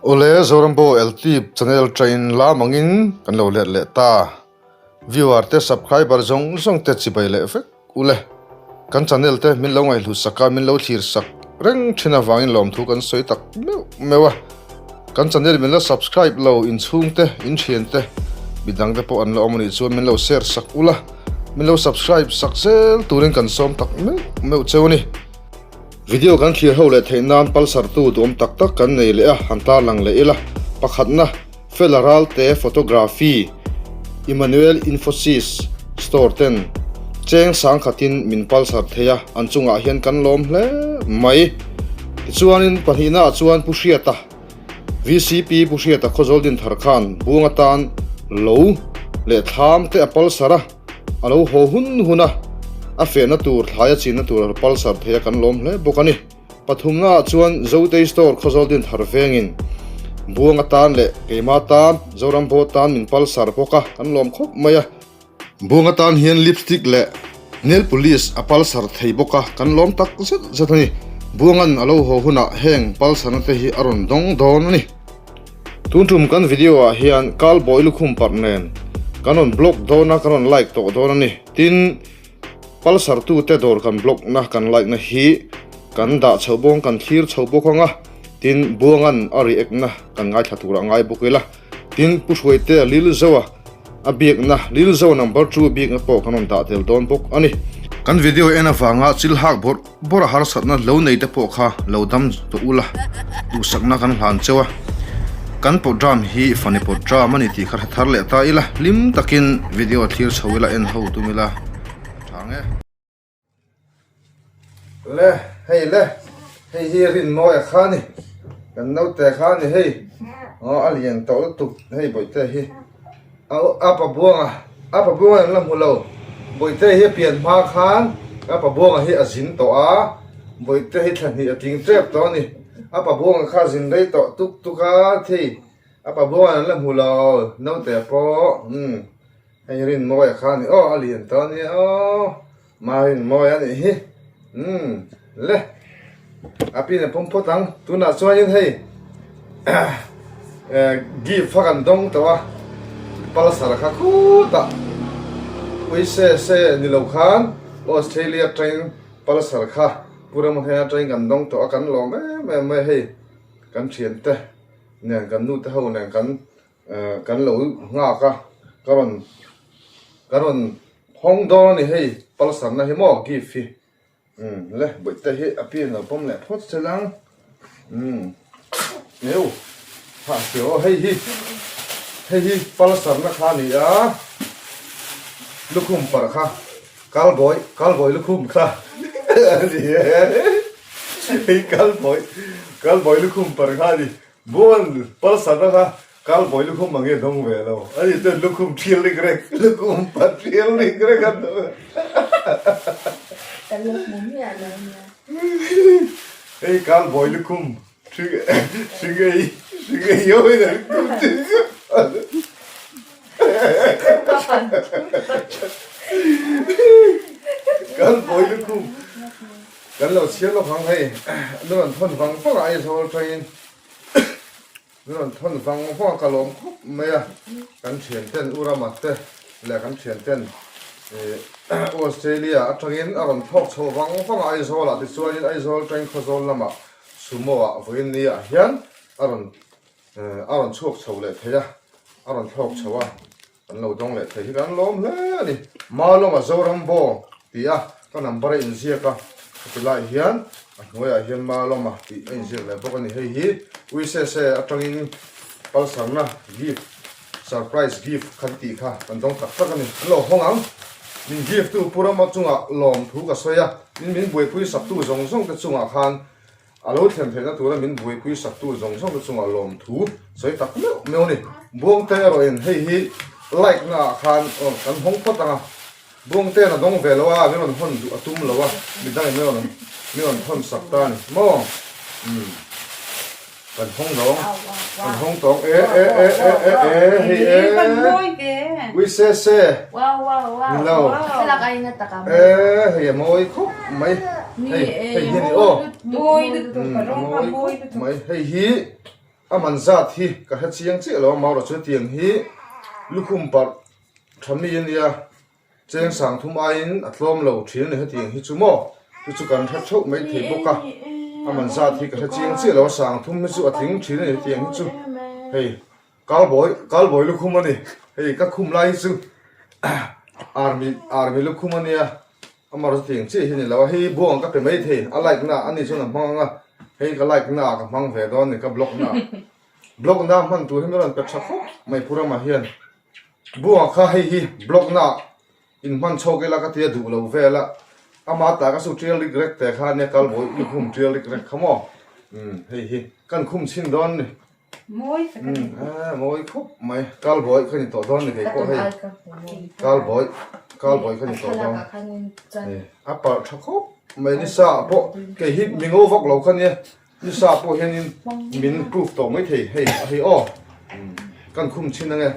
Awle Zorambo LT channel train lam angin kan lo let leh ta. Viewer te subscriber zawng zawng te chibai leh vek ule. Kan channel te min lo ngaihhlut sak a, min lo thlir sak reng thin avangin lawmthu kan sawi tak meuh meuh a. Kan channel min la subscribe lo inchhung te, inthian te, midang te pawh an la awm anih chuan min lo share sak ula, min lo subscribe sak zel turin kan sawm tak meuh meuh cheu a ni. Video kan thlir ho leh theih nan palsar tu duhawm tak tak kan nei leh a, han tarlang leh ila. Pakhatna, Fela Ralte Photography, Emmanuel Infosys Store ten cheng sangkhatin min palsar thei a, an chungah hian kan lawm hle mai. Tichuanin pahnihnaah chuan Pu Hriata, VCP Pu Hriata Khawzawl Dinthar khan buang atan lo leh thlam te a palsar a. A lo haw hun hun a, a fehna tur thlai a chinna tur a palsar thei a kan lawm hle bawk a ni. Pathumna ah chuan Zotei Store Khawzawl din thar vengin Buang atan leh keima tan Zoram Board tan min palsar bawk a kan lawm khawp mai a. Buang atan hian lipstick leh nail polish a palsar thei bawk a kan lawm tak zet zet a ni. Buangan a lo haw hunah heng palsarna te hi a rawn dawng dawn a ni. Tun tum kan video ah hian Kalbawi lukhum parh nen kan rawn blog dawn a, kan rawn like tawh dawn a ni. Tin, Palsar tu te dawr kan blog na kan like na hi kan dah chhoh bawk ang, kan thlir chhoh bawk ang a, tin Buangan a react na kan ngaithla tur a ngai bawk ila. Tin, Pu Hruaitea Lilzoa a biakna Lilzo number chu biakna pawh kan rawn dah tel dawn bawk a ni. Kan video en avanga chil hak bawrh bawrh a harsatna lo nei te pawh kha lo dam tawh ula duhsakna kan hlan cheu a, kan program hi funny program a ni tih kha hre thar leh ta ila hlim takin video thlir chho ila en ho tum ila a tha ang e. Le hei le hei hi Rinmawia kha a ni kan naute kha a ni hei aw a lian tawh lutuk hei bawihte hi. A pa buanga a pa buanga an la hmu lo bawihte hi a pian hma khan a pa buanga hi a zin tawh a bawihte hi thla hnih a tling tep tawh a ni a pa buanga kha a zin rei tawh tuk tuk a thei a pa buanga an la hmu lo naute pawh umm hei rinmawia kha a ni aw a lian tawh a nia aw. Marin mawi a nih hi umm le a pin a pawm phawt ang tunah chuanin hei gift kha kan dawng tawh a palsar kha khutah ui se se ni lo khan Australia atangin palsar kha Pu Ramahena atangin kan dawng tawh a kan lawm em em mai hei kan thiante nen kan nute ho nen kan kan lo nghak a ka rawn ka rawn hawng dawn a ni hei palsarna hi maw gift hi umm le bawihte hi a pian lo pawm leh phawt se lang umm meu hah hriau aw hei hi hei hi palsarna kha a ni a lukhum parh kha kalbawi kalbawi lukhum kha a ni e hei kalbawi kalbawi lukhum parh kha a ni. Buan palsarna kha kalbawi lukhum ang hi a dawng ve lo. A ni chuan lukhum thial rik rek, lukhum pa thial rik rek a dawng. Ka lo hmu miah lo nia. Hei kalbawi lukhum hring hring ei hring ei ho in an tum chu. Kalbawi lukhum Kan lo chhiar lawk ang hei, nu rawn thawn vang vang a Aizawl train nu rawn thawn vang vang a ka lawm khawp mai a, kan thian ten U Rama te leh kan thian ten ih Australia atangin a rawn thlawk chho vang vang a Aizawl ah tichuanin Aizawl train Khawzawl lamah Sumo ah vawiin ni ah hian a rawn a rawn chhuak chho leh thei a, a rawn thlawk chho a. Kan lo dawng leh thei hi kan lawm hle a ni. Malawma Zoram Baw tih a ka number a inziak a, heti laiah hian a hnuaiah hian Malawma tih a inziak leh bawk a ni. Hei hi Uisese atangin palsarna gift, surprise gift khan tih kha kan dawng tak tak a ni. An lo hawng ang. Min gift tu Pu Rama chungah lawmthu ka sawi a, min min buaipui saktu zawng zawng te chungah khan A lo thlen theihna tura min buaipui saktu zawng zawng te chungah lawmthu sawi tak meuh meuh a ni. Buangte erawhin hei hi like na ah khan aw kan hawng phawt ang a, Buangte'n a dawng ve lo a, min rawn hawn duh a tum lo a, midangin min rawn min rawn hawn sak ta a ni maw? Umm kan hawng dawng kan hawng tawng e e e e e e hei e ui se se ni lo e hei a mawi khawp mai hei hei hi a ni aw. Mawi lutuk mai hei hi. A man zat hi ka hre chiang chiah lo a, Maura chu tiang hi lukhum parh tha mi a nia, cheng sang thum aiin a tlawm lo thin a ni hetiang hi chu maw, chu chu kan hre theuh mai thei bawk a, a man zat hi ka hre chiang chiah lo a, sang thum hi chu a tling thin a ni hetiang hi chu hei Kalbawi Kalbawi lukhum a ni, hei ka khum lai hi chu Army Army lukhum a nia. Amar chu tiang chiah hi a ni lo a, hei buang ka pe mai thei, a like na a ni chuan a hmang ang a, hei ka like na ah ka hmang ve dawn a ni ka blog na ah, blog na hman tur hi min rawn pe tha khawp mai Pu Rama hian, buang kha hei hi blog na ah in hman chhawk ila ka tia duh lo vel a, ama tah ka su tial rik rek te kha ania kal bawi lukhum tial rik rek kha maw, umm hei hi kan khum chhin dawn a ni. Mawi tak a ni. Mawi khawp mai. Kalbawi ka ni tawh dawn ni kei pawh hei. Kalbawi kalbawi ka ni tawh dawn. A parh tha khawp mai ni sa ah pawh kei hi mi ngo vak lo kha nia. Ni sa pawh hianin min proof tawh mai thei hei a hei aw. Kan khum chhin ange.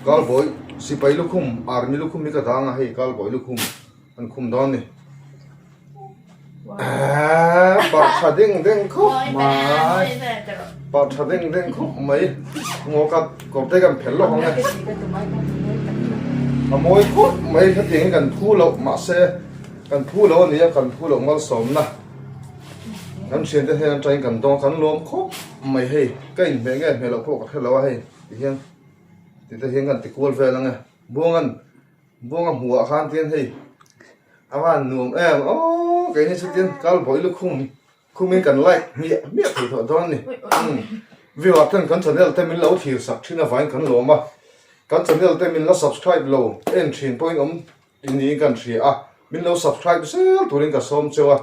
Kalbawi sipai lukhum army lukhum hi ka dang a hei kalbawi lukhum. An khum dawn ni. Parh tha deng deng khawp mai. Parh tha deng deng khawp mai. Ngaw ka kawr te kan phelh lawk ang e. A mawi khawp mai hetiang hi kan phu loh mahse kan phu lo a ni a kan phu loh malsawmna. Kan thiante hnen atangin kan dawng kan lawm khawp mai hei ka inhmeh nge hmeh loh pawh ka hre lo a hei tihian tite hian kan ti kual vel ang e. Buangan Buanga hmuh ah khan tian hei a van nuam em aww keini chu tian kal bawi lukhum khumin kan like hmiah hmiah thei tawh dawn a ni umm viewer ten kan channel te min lo thlir sak thin avangin kan lawm a kan channel te min la subscribe lo en thin pawhin awm niin kan hria a min lo subscribe zel turin ka sawm cheu a.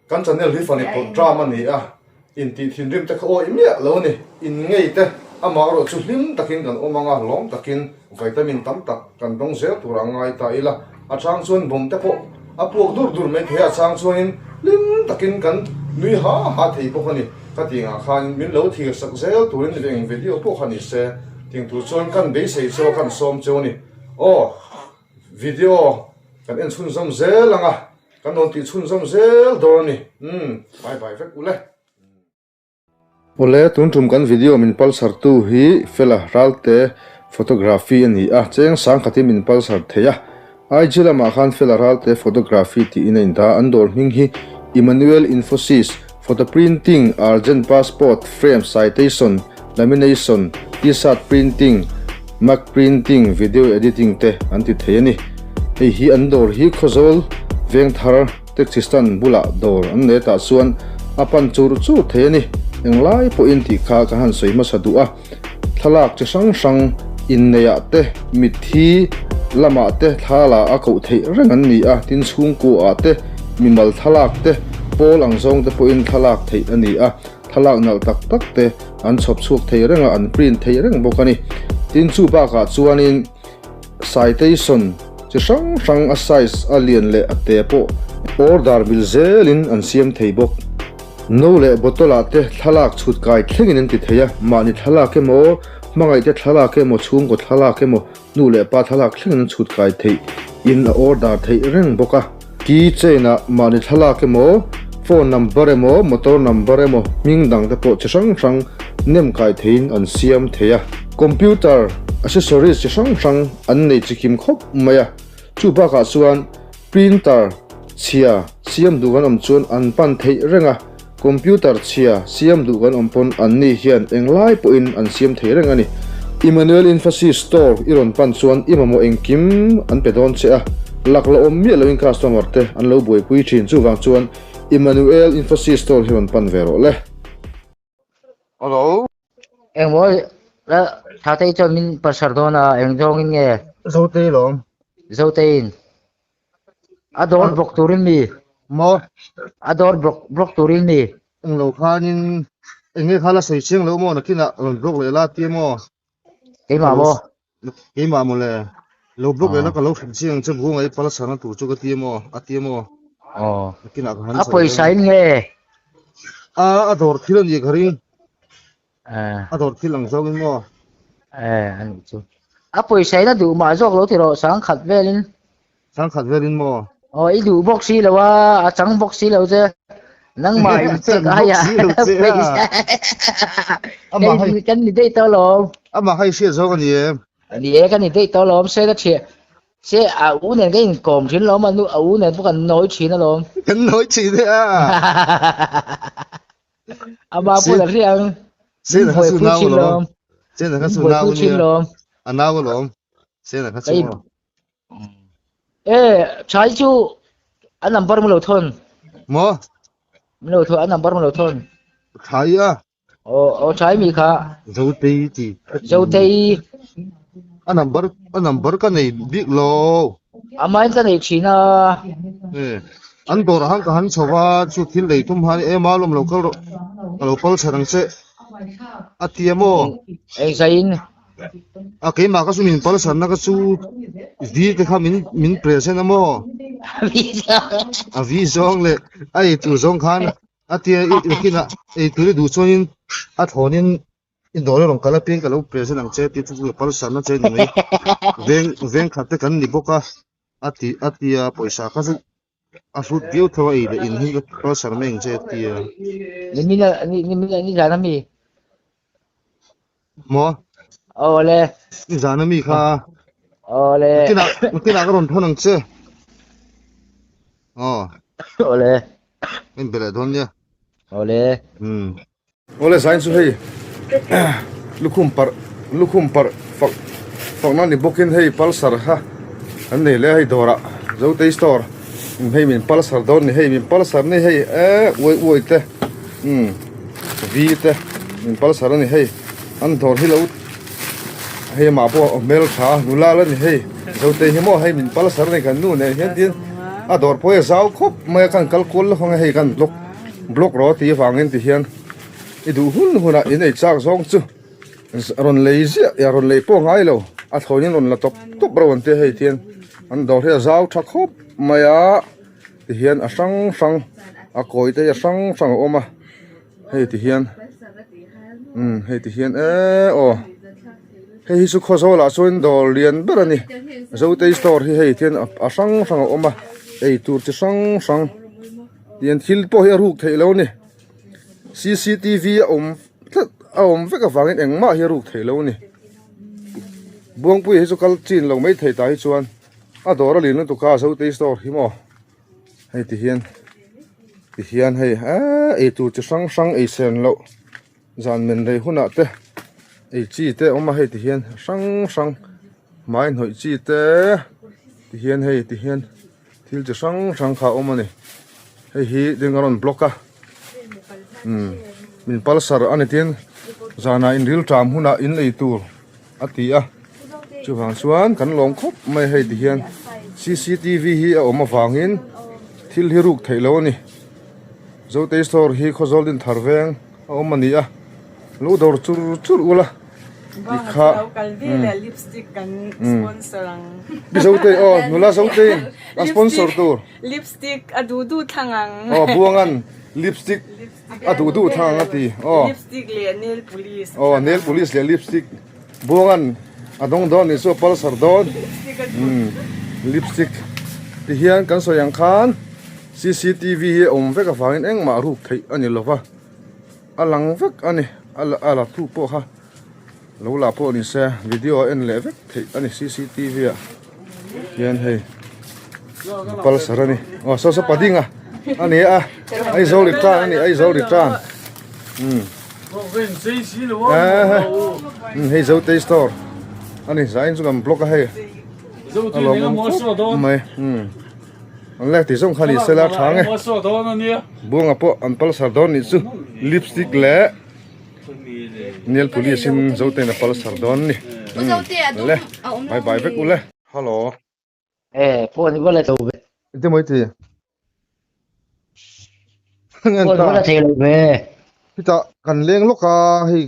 Kan channel hi fani pawt ram a ni a, intih thinrim te kha awih miah lo a ni. In ngei te, amah erawh chu hlim takin kan awm ang a, lawm takin vitamin tam tak kan dawng zel tur a ngai ta ila. A chang chuan bawm te pawh a puak dur dur mai thei a, a chang chuanin hlim takin kan nui ha ha thei bawk a ni. Ka tih ngah khanin min lo thir sak zel turin eng video pawh kha ni se, ting tur chuan kan beisei chu a kan sawm cheu a ni. Aw, video kan en chhunzawm zel ang a. Kan rawn tih chhunzawm zel dawn a ni. Umm, bye bye vek ule. Awle, tun tum kan video min palsar tu hi Fela Ralte Photography a ni a, cheng sang khatin min palsar thei a. IG lamah khan Fela Ralte Photography tiin a indah a, an dawr hming hi Emmanuel Infosys Photo Printing, Urgent Passport, Frame, Citation, Lamination, T-shirt Printing, Mug Printing, Video Editing te an ti thei a ni. Hei hi an dawr hi Khawzawl Vengthar Taxi Stand bulah dawr an nei tah chuan a pan chur chur thei a ni. Englai pawhin tih kha ka han sawi hmasa duh a. Thlalak chi hrang hrang inneihah te, mitthi lamah te thla la a koh theih reng an ni a, tin chhungkuaah te mimal thlalak te, pawl ang zawng te pawhin thlalak theih a ni a, thlalak nalh tak tak te an chhawp chhuak thei reng a, an print thei reng bawk a ni. Tin chu bakah chuanin citation chi hrang hrang a size a lian leh a te pawh order mil zelin an siam thei bawk. No leh bottle ah te thlalak chhut kai thlengin an ti thei a, mahni thlalak emaw, hmangaih te thlalak emaw, chhungkaw thlalak emaw, nu leh pa thlalak thlengin an chhut kai theih in a order theih reng bawk a. Key chain ah mahni thlalak emaw, phone number emaw, motor number emaw, hming dang te pawh chi hrang hrang nem kai theiin an siam thei a. Computer accessories chi hrang hrang an nei chikim khawp mai a, chu bakah chuan Printer chhia siam duh kan awm chuan an pan theih reng a, computer chhia siam duh kan awm pawn an ni hian englai pawhin an siam thei reng a ni. Emmanuel Infosys Store i rawn pan chuan i mamawh engkim an pe dawn che a, lak la awm miah loin customer te an lo buaipui thin, chuvang chuan Emmanuel Infosys Store hi rawn pan ve rawh le. Hello. Engmaw la Thatei chuan min pasar dawn a eng zawngin nge? Zotei lawm. Zoteiin. A dawr block turin mi? Maw? A dawr block block turin mi? Eng lo khanin eng nge kha la sawi chiang lo maw nakinah rawn block leh la tia maw? Keimah maw? Keimah maw le? Lo block leh la ka lo hrilh chiang ang che buanga i palsarna tur chu ka ti maw? A ti maw? Aw. Nakinah ka han A sawi pawisa reng. in nge? A a dawr thil a nih ka ring. Eh. A dawr thil ang zawngin maw? Eh, a nih chu. A pawisa in a duh mah zawk lo ti rawh, sangkhat velin. Sangkhat velin maw? Aw, i duh bawk si lo a, a chang bawk si lo che. Nangmah in Chan check bawk aia si lo che a. Amah hei Kei kan ni daih tawh alawm. Amah hei hriat zawng a ni em? Ni e, kan ni daih tawh alawm. Se ka thiah se a u nen ka inkawm thin alawm, a nu a u nen pawh kan nawi thin alawm. Kan nawi thin e a. Amah pawh la hria ang. Sena kha chu Buaipui nau thin alawm. lawm. Sena kha chu nau Buaipui a thin nia. lawm. A nau alawm. Sena kha chu maw. E, Chai chu a number min lo thawn. Maw? Min lo thawn, a number min lo thawn. Chai a? Aw, aw Chai mi kha. Zotei ti. Zotei. A number, a number ka nei bik lo. Amahin ka nei thin a. E, an dawrah han ka han chho va, chu thil lei tum han e malawm lo kal rawh, ka lo pal chher ang che. A ti a maw? Eng zaiin? A keimah ka chu min palsarna ka chu V te kha min min present a maw? A V zawng leh a ei tur zawng khan a tia i nakinah ei tur i duh chuanin a thlawnin i dawr i rawn kal apiang ka lo present ang che tih chu chu palsarna che ni mai. Veng veng khat te kan ni bawk a a ti a tia pawisa kha chu a hlut viau tho a ei leh in hi ka palsar mai ang che a tia. Nimina nimina nizan ami. Maw? Awle. Nizan ami kha. Awle. Nakinah nakinah ka rawn thawn ang che. Aw. Awle. Min be leh dawn nia. Awle. Um. Awle zain chu hei lukhum parh lukhum parh fak fakna ni bawkin hei pulsar kha an nei leh a hei dawrah Zotei store hei min pulsar dawn ni hei min pulsar ni hei eee uai uai te umm v te min pulsar a ni hei an dawr hi lo hei amah pawh a hmel tha nula la ni hei Zotei hi maw hei min pulsar a ni kan nu nen hian tin a dawr pawh hi a zau khawp mai a kan kal kual lawk ang a hei kan block Block rawh tih avangin ti hian i duh hun hunah in ei chak zawng chu rawn lei ziah a rawn lei pawh ngai lo a thlawnin rawn la tawp tawp reuh an tia hei tihian an dawr hi a zau tha khawp mai a tihian a hrang hrang a kawi te hi a hrang hrang a awm a hei tihian umm hei tihian eee aw hei hi chu khawzawlah chuan dawr lian ber a ni Zotei store hi hei tihian a hrang hrang a awm a eitur chi hrang hrang. Tiang thil pawh hi a ruk theih lo a ni. Cctv a awm tlat a awm vek avangin engmah hi a ruk theih lo a ni. Buangpuia hi chu kal chin lo mai thei ta hi chuan a dawr a lin lutuk a Zotei store hi maw hei ti hian ti hian hei eee eitur chi hrang hrang ei sen loh zan men rei hunah te ei chi te a awm a hei ti hian hrang hrang hmai hnawih chi te ti hian hei ti hian. Thil chi hrang hrang kha a awm a ni. Hei hi ding a rawn block a. Umm min pulsar a ni tin zanah in ril ṭam hunah in lei tur a ti a. Chuvang chuan kan lawm khawp mai hei ti hian cctv hi a awm avangin thil hi ruk theih lo a ni. Zotei store hi Khawzawl Dinthar veng a awm a ni a. Lo dawr chur chur ula. Tikha Pi Zotei aw nula Zotei a sponsor tur. Lipstick a duh duh thlang ang. Aw Buangan lipstick a duh duh thlang ang a ti aw. Lipstick leh nail polish. Aw nail polish leh lipstick Buangan a dawng dawn nih chu a pulsar dawn. Lipstick tihian kan sawi ang khan cctv hi a awm vek avangin engmah ruk theih a ni lova. A lang vek a ni a la thu pawh kha lo lah pawh ni se video a en leh vek theih a ni cctv ah hian hei pulsar a ni aw saw saw pading a a ni a Aizawl return a ni Aizawl return umm hei Zotei store a ni zain chu kan block a hei a lawmawm khawp mai umm. An lek tih zawng kha ni sela tha nge. Buanga pawh an pulsar dawn nih chu lipstick leh nail polish in Zotein a pulsar dawn ni. Le bye bye vek ule. Hello. Eh, phone i va la tho ve. Iti maw iti? Phone i va la thei lo ve. Hita kan leng lawk a, hei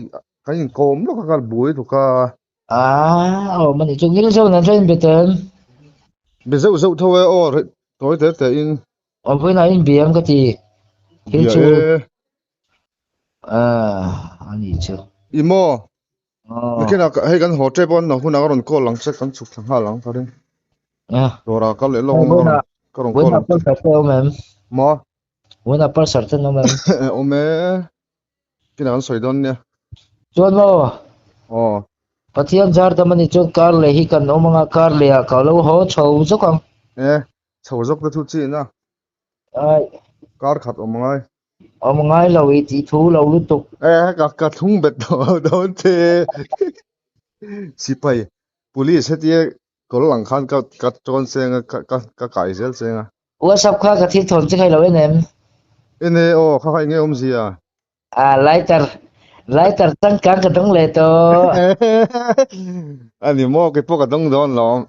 kan inkawm lawk a, kan buai tuk a. Ah, aw mani chu ngil zeuh nan chuan be tel. Be zeuh zeuh tho e aw tawi te te in. Awm pawhin a in biam ka ti. Thil Bia chu. e. Ah, ani chu. I maw? Aw. Nakinah hei kan haw tep awn hunah ka rawn call ang che kan chhuk thla nghal ang ka ring. Ah. Dawrah kal leh lawk ang ka rawn call ang che. Vawiinah call em? Maw? Una pulsar te an awm em? Awm e. Kinah kan sawi dawn nia. Chuan maw? Aw. Pathian zar dam a nih chuan kar leh hi kan awm anga kar leh ah ka lo haw chho zawk ang. E, chho zawk te thu chi ina. Ai. Kar khat awm ngai. Awm ngai lo i tih thu lo lutuk. E, ka ka thlung bet tawh dawn che. Sipai, police hetia kawr lang khan ka ka tawn cheng a, ka ka ka kai zel cheng a. WhatsApp kha ka thil thawn che kha i lo en em? En e aw, kha kha enge awmzia? A lighter, lighter changkang ka dawng leh tawh. A ni maw, kei pawh ka dawng dawn lawm.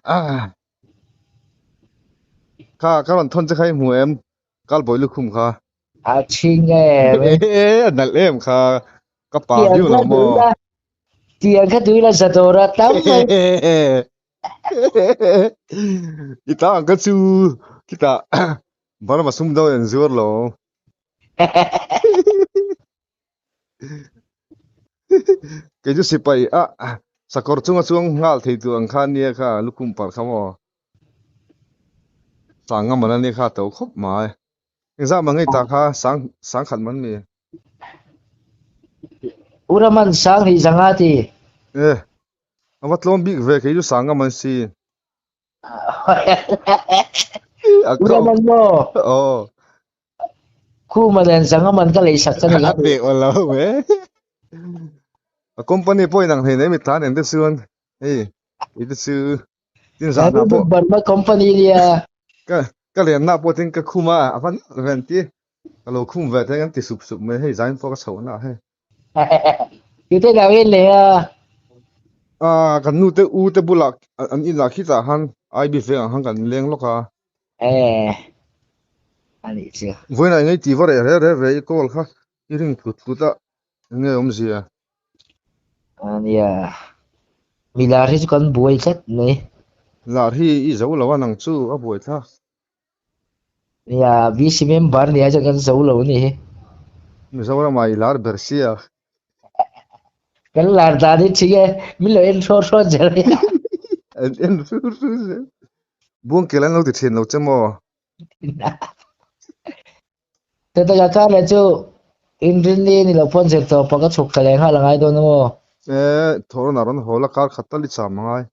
Kha ka rawn thawn che kha i hmu em? Kalbawi lukhum kha. A chhing em. A nalh em kha, ka pa viau lo maw? Tiang kha tui la za dawr a tam mai. I ta ang ka chu khitah Burma sum deuh an zuar lo. Kei chu sipai a sakawr chunga chuang nghal thei tur ang kha nia kha lukhum parh kha maw. Sanga man a nia kha a to khawp mai. Engzah mah ngei ta kha sang sang khat man mi. Uraman sang hi zanga ti. E ava tlawm bik ve kei chu sanga man si. Uraman maw. Aw. Khuma nen zanga man ka lei sak ka ni. A pe aw lo e. A company pawh inang hlei nei mi tlan en te chuan hei i te chu tin zah hna pawh. Burma company nia. Ka ka len na pawh tin ka khum a a van ven ti ka lo khum ve te kan ti sup sup mai hei zain pawh ka chhoh na hei. Tu te nau in le a. A kan nu te u te bulah an inah khitah khan IB vengah khan kan leng lawk a. Eh anih chu. Vawiinah engei tih va reh reh reh ve i call kha i ring tlut tlut a enge awmzia. Ania mi lar hi chu kan buai tlat mai. Lar hi i zo lo a nang chu a buai thlak. Nia VC member nia chuan kan zo lo a nih hi. Mizoramah i lar ber sia. Kan lar dan hi thing e, min lo en hraw hraw zel a. An en hraw hraw zel. Buangkel an lo ti thin lo che maw? Tata ka leh chu inrinni ni lo pawn zir tawp a ka chhuk thla leh nghal a ngai dawn a maw? E, thawhrawn a rawn hawl a, kar khat tal i cham a ngai.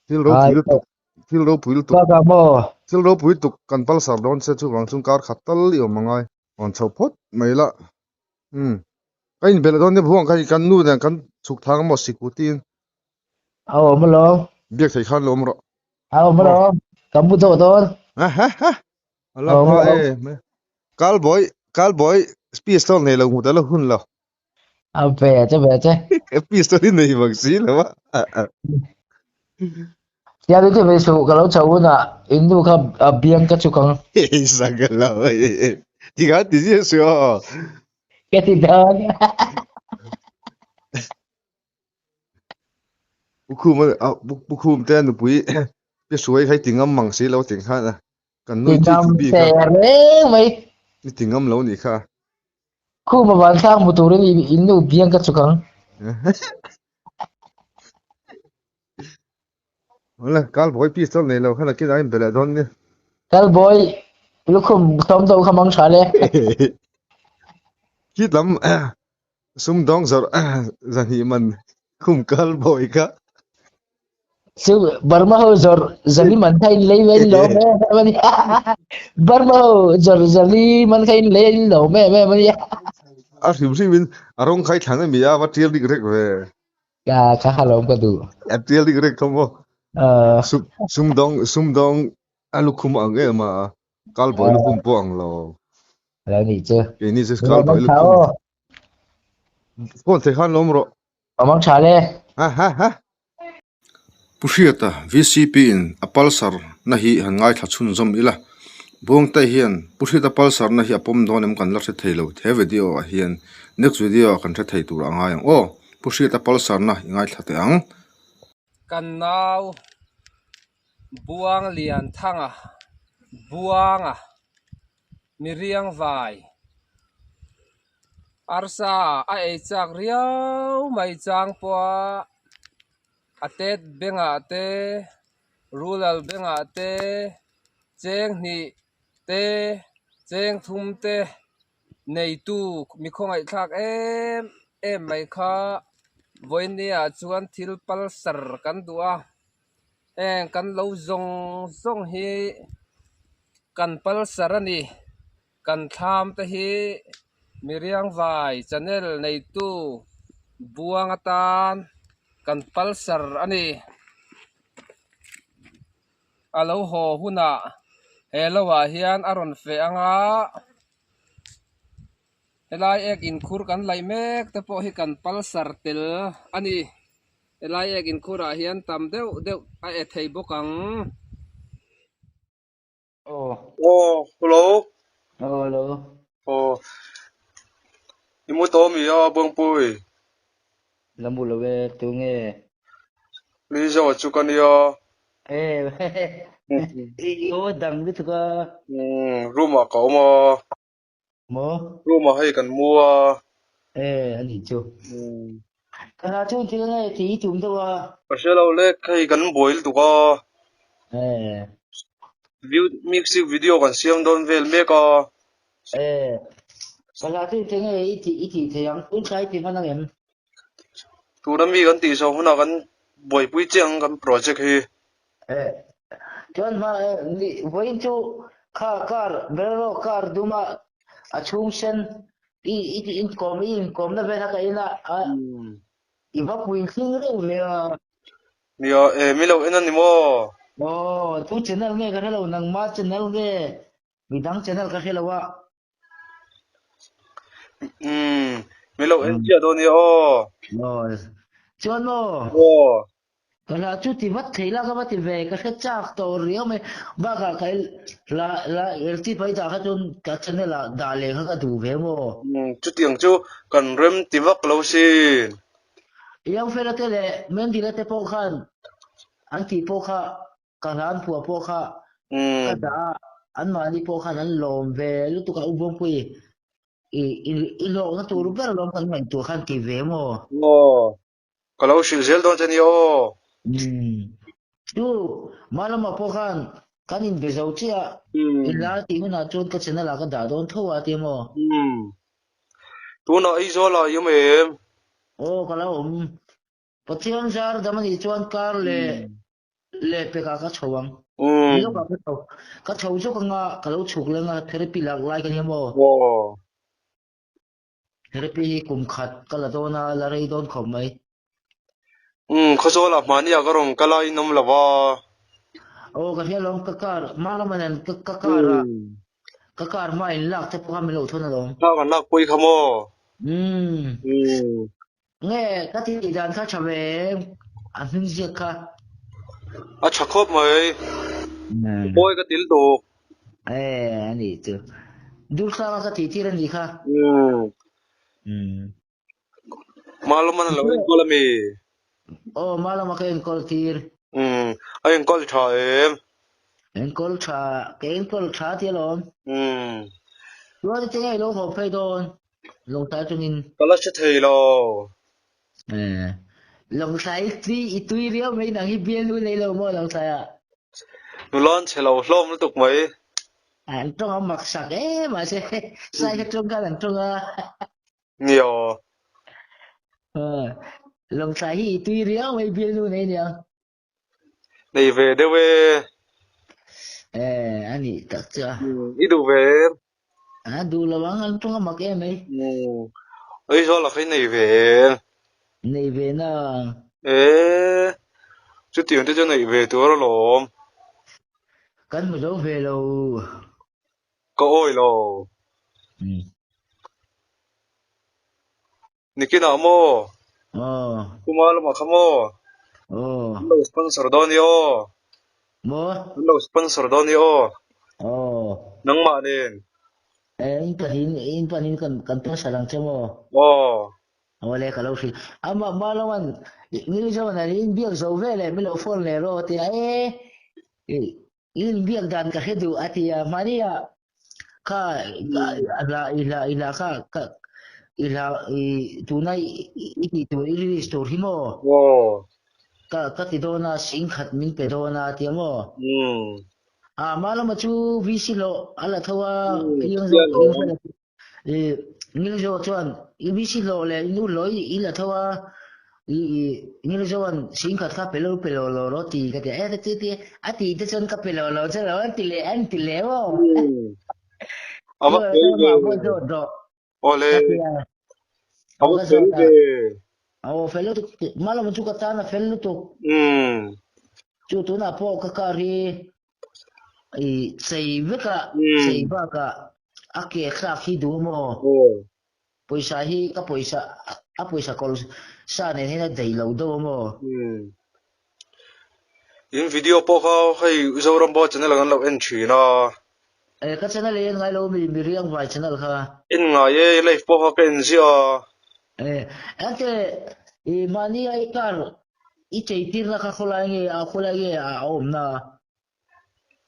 Thil ropui lutuk, thil ropui lutuk. Bakah maw? Thil ropui lutuk kan palsar dawn che chuvang chuan kar khat tal i awm a ngai. Rawn chho phawt mai la. Umm. Ka inbelh dawn nia buang kha kan nu nen kan chhuk thang a maw sikuti in. A awm alawm. Biak thei khan lo awm rawh. A awm alawm. Ka mu dawh dawn. Ha ha ha. A la hma e. Kalbawi, kalbawi pistol nei lo hmu ta la hun lo. A ve che ve che. Pistol hi nei bawk si lo a. Tia ni te ve su ka lo chho hunah in nu kha a biang ka chuk ang. Sanga lo. Ti kha ti zia su aw. Ka ti dawn. Pu Khum a Pu Khum te nupui pi hruai kha i ti ngam mang si lo ting khan a kan nui tui Ti tlu ngam bik te a. reng mai. I ti ngam lo nih kha. Khum a vantlang hmu turin in nu biang ka chuk ang. Awle Kalbawi pistol nei lo khan a kinah a inbe leh dawn nia. Kalbawi lukhum thawm deuh kha mang tha le. Khit lam Sumdawng zawrh zahnih man khum kal bawi kha. Chu Burma ho zawrh zali man kha in lei in lo em em a ni. Burma ho zawrh zali man kha in lei in lo em em a ni. A hrim hrim in a rawng khai thlan a mi a va tial dik rek ve. Ka ka ha lawm ka duh. A tial dik rek kha maw. Sumdawng sumdawng a lukhum ang em a Kalbawi lukhum pawh ang lo. Lo nih chu. Keini chu kalbawi lukhum. Phone thei khan lawm rawh. Awm tha le. Ha ha ha. Pu Hriata, VCP in a Pulsar na hi han ngaithla chhunzawm ila. Buangte hian Pu Hriata Pulsar na hi a pawm dawn em kan la hre thei lo. He video ah hian next video ah kan hre thei tur a ngai ang aw. Pu Hriata Pulsar na i ngaithla teh ang. Kan nau Buang Lian Thanga, Buanga, Miriang vai. Arsa a ei chak riau mai chang pawha a tet bengah te, rural bengah te, cheng hnih te, cheng thum te. Neitu mi khawngaihthlak em em mai kha vawinia chuan thil palsar kan duh a, heng kan lo zawng zawng hi kan palsar a ni. Kan thlam te hi Miriangvai channel neitu buang atan kan palsar a ni. A lo haw hunah he lo ah hian a rawn feh ang a, helai ek inkhur kan laih mek te pawh hi kan palsar tel a ni. Helai ek inkhur ah hian tam deuh deuh a e thei bawk ang. Aw. Aw, hello. Aw, hello. Aw. I mu tawh mi a, Buangpui? La mu lo e, tu nge? Lizo chu ka nia. E, i aw dang lutuk a. Umm, room ah ka awm a. Maw? Room ah hei kan mu a. E, a nih chu. Umm. Ka hna chu thil nge tih i tum deuh a. Ka hre lo lek, hei kan buai lutuk a. E. View music video kan siam dawn vel mek a. E. Ka hna chu thil nge i tih i tih thei ang, tun thlai ti hman ang em? Tuna mi kan tih zawh hunah kan buaipui chiah ang kan project hi. E. Chuan hma ni vawiin chu kha car Bolero car duma a chhung sen i i inkawm i inkawmna vel kha ka en a a i va pui hling reuh ve a. Nia e mi lo en a ni maw? Aw tu channel nge ka hre lo nangma channel nge midang channel ka hre lo a. Umm mi lo en chiah dawn nia aw. Aw chuan maw? Aw. Ka hla chu ti vat thei la ka va ti ve ka hre chak tawh riau mai bakah ka hla hla LT pai dah kha chuan ka channel ah dah leh kha ka duh ve maw. Umm chutiang chu kan rem ti vak lo sin. Youngfella te leh Mendila te pawh khan an tih pawh kha ka hla an phuah pawh kha ka dah a, anmahni pawh khan an lawm ve lutuk a, U Buangpui i i hlawkna tur ber alawm kan ngaihtuah khan ti ve maw? Aw, ka lo hrilh zel dawn che nia aw. Umm, chu Malama pawh khan kan inbe zo chiah a, i hla tih hunah chuan ka channel ah ka dah dawn tho a ti maw? Umm, tunah Aizawl ah i awm em? Aw, ka lo awm. Pathian zar dam anih chuan kar leh leh pekah ka chho ang. Ni lawkah ka chho. Ka chho zawk anga ka lo chhuk leng a, therapy lak lai ka nia maw? Therapy hi kum khat ka la dawn a, la rei dawn khawp mai. Umm, Khawzawlah hmahniah ka rawn kal a, in awm lo va. Aw, ka hria alawm, ka car, hma lama nen ka ka car a, ka car hma in lak te pawh kha min lo thawn alawm. Thla kan lak pawh i kha maw? Umm. Umm. Nge ka tih dan kha tha ve em a hming ziak kha. A tha khawp mai. Pawi ka til tuk. E a nih chu. Durtlang a ka tih tir a nih kha. Umm. Malawman a lo enkawl a mi? Aw Malawma ka enkawl tir. Umm. A enkawl tha em? Enkawl tha, ka enkawl tha ti alawm. Umm. Chuan enge i lo haw phei dawn? Lawngtlai atangin. Ka la hre thei lo. Eh. Lawngtlai tui i tui riau mai nang hi bialnu nei lo maw Lawngtlai ah? Nula an chhe lo hlawm lutuk mai. An tawng a mak sak e mahse sai kha tawng khan an tawng a. Nia. Lawngtlai hi i tui riau mai bialnu nei niang. Nei ve deuh e. Eh, a nih tak chu a. I duh ve em? A duh lo ang, an tawng a mak em mai. Aizawl ah kha i nei ve em? Nei ve na. Eh, chutiang te chu neih ve tur alawm. Kan hmu zo ve lo. Ka awi lo. Nikinah maw? Aw. Kuma lamah kha maw? Aw. An lo sponsor dawn i aw. Maw? An lo sponsor dawn i aw. Aw. Nangmah nen. Eh, in panin, in panin kan kan sponsor ang che maw? Aw. Awle ka lo hrilh. Ama Malawan Ngilzawn an in biak zo ve leh min lo phone leh rawh tia e in biak dan ka hre duh a ti a hmania kha ila ila ila kha ka ila i tuna i tih tur i release tur hi maw ka ka ti dawn a sing khat min pe dawn a tia maw a malama chu VC hlawh a la tho a I Ngilzo chuan i VC hlawh leh i nu hlawh i la tho a, i i Ngilzoan singkhat kha pe lo pe lo lo rawh ti ka ti a, e ti ti a tih te chuan ka pe lo lo che lo an ti leh an ti leh maw. A va fel ve. Pawh zawt rawh. Awle. Ka ti a. A va fel ve. Aw fel lutuk Malawm chu ka tan a fel lutuk. Chu tunah pawh ka car hi i chei vek a, chei bakah a ke thlak hi duh maw? Pawisa hi ka pawisa a pawisa kawl sa nen hian a daih lo deuh a maw? In video pawh kha hei Zoram Boy channel ah kan lo en thin a. E ka channel hi en ngai lo mi Miriang Vai channel kha. En ngai e, live pawh kha ka en ziah a. E ate i mahni a i car i chei tirna kha khawlai nge a khawlai nge a awmna?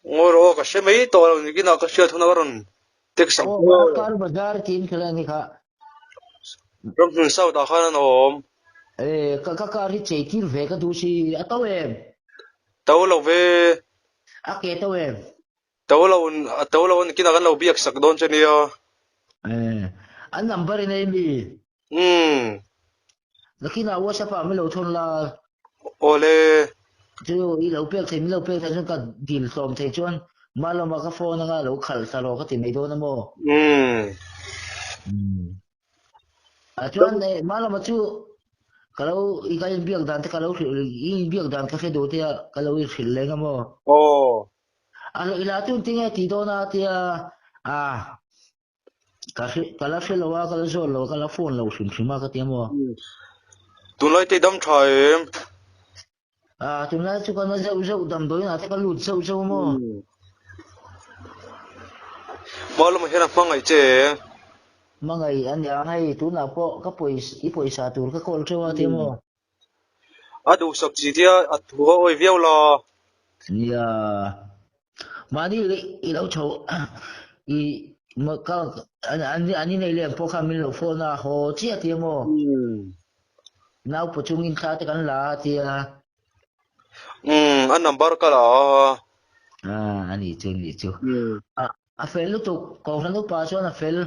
Ngawi rawh aw ka hre mai tawh lo nikinah ka hriat hunah ka rawn text ang Aw che aw. Car bazar tiin khelh a ni kha. Ramhmun South ah khan an awm. E ka ka car hi chei tir ve ka duh si a to em? To lo ve. A ke to em? To lo a to lo a nikinah kan lo biak sak dawn che nia. E an number in ei mi? Umm. Nakinah WhatsApp ah min lo thawn la. Awle. Chu i lo pek thei min lo pek thei chuan ka dil tlawm thei chuan Malawma ka phone anga lo khalh thla rawh ka ti mai dawn a maw? Umm. Umm. Ah chuan eh Malawma chu ka lo i ka inbiak dan te ka lo hrilh i inbiak dan ka hre duh te a ka lo i hrilh leng a maw? Aw. A i la tun tinge ti dawn a tia ah Ka hre, ka la hre lo a, ka la zawt lo a, ka la phone lo hrim hrim a ka ti a maw? Tunlai te i dam tha em? Ah, tunlai chu ka na zeuh zeuh damdawiin ah te ka lut zeuh zeuh a maw? Hma lamah hian a hmangaih che em? Hmangaih a nia, hei tunah pawh ka pawisa, i pawisa tur ka call teuh a ti a maw? A duhsak chi tia a thu a awi viau la. Nia, mahni i lo chho i ka an inei lem pawh khan min lo phone a, haw chiah tia maw? Nau paw chungin thla te kan la a tia. Umm, a number ka la a. Ah, a nih chu, a nih chu. A fel lutuk, Kohhran upa chuan a fel,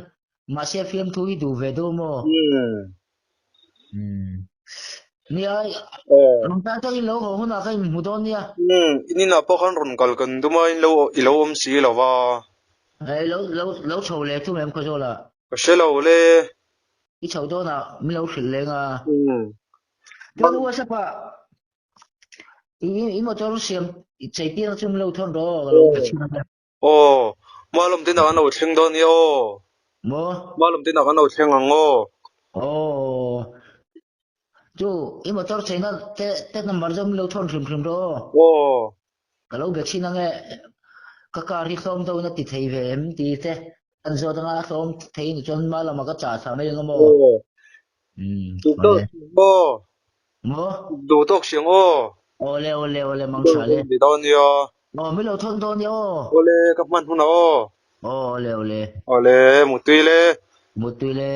mahse fiamthu hi duh ve deuh maw? Umm. Nia, rawn tan chuan in lo haw hunah ka inhmu dawn nia. Umm, in inah pawh khan rawn kal kan tum a, in lo i lo awm si lo va. Hei, lo lo lo chho leh thum em Khawzawlah? Ka hre lo le. I chho dawnah min lo hrilh leng a. Umm. Chuan WhatsApp ah i i motor siam chei tirna chu min lo thawn rawh aw, ka lo pe chhin ang e. Aw, Malawm te inah kan lo thleng dawn nia aw. Maw? Malawm te inah kan lo thleng ang aw. Aw. Chu, i motor cheina te te number zawm lo thawn hrim hrim rawh aw. Aw. Ka lo be chhin ang e, ka car hi hlawm deuhin a ti thei ve em ti te kan zawt anga a hlawm thei ni chuan hma lamah ka chah thla mai ang a maw? Aw. Umm, Duh tawk awle. siang aw. Maw? Duh tawk siang aw. Awle, awle, awle, mang tha le. Ni dawn nia. Aw, min lo thawn dawn nia aw. Awle, ka hman hunah aw. Aw, awle, awle. Awle, mutui le. Mutui le.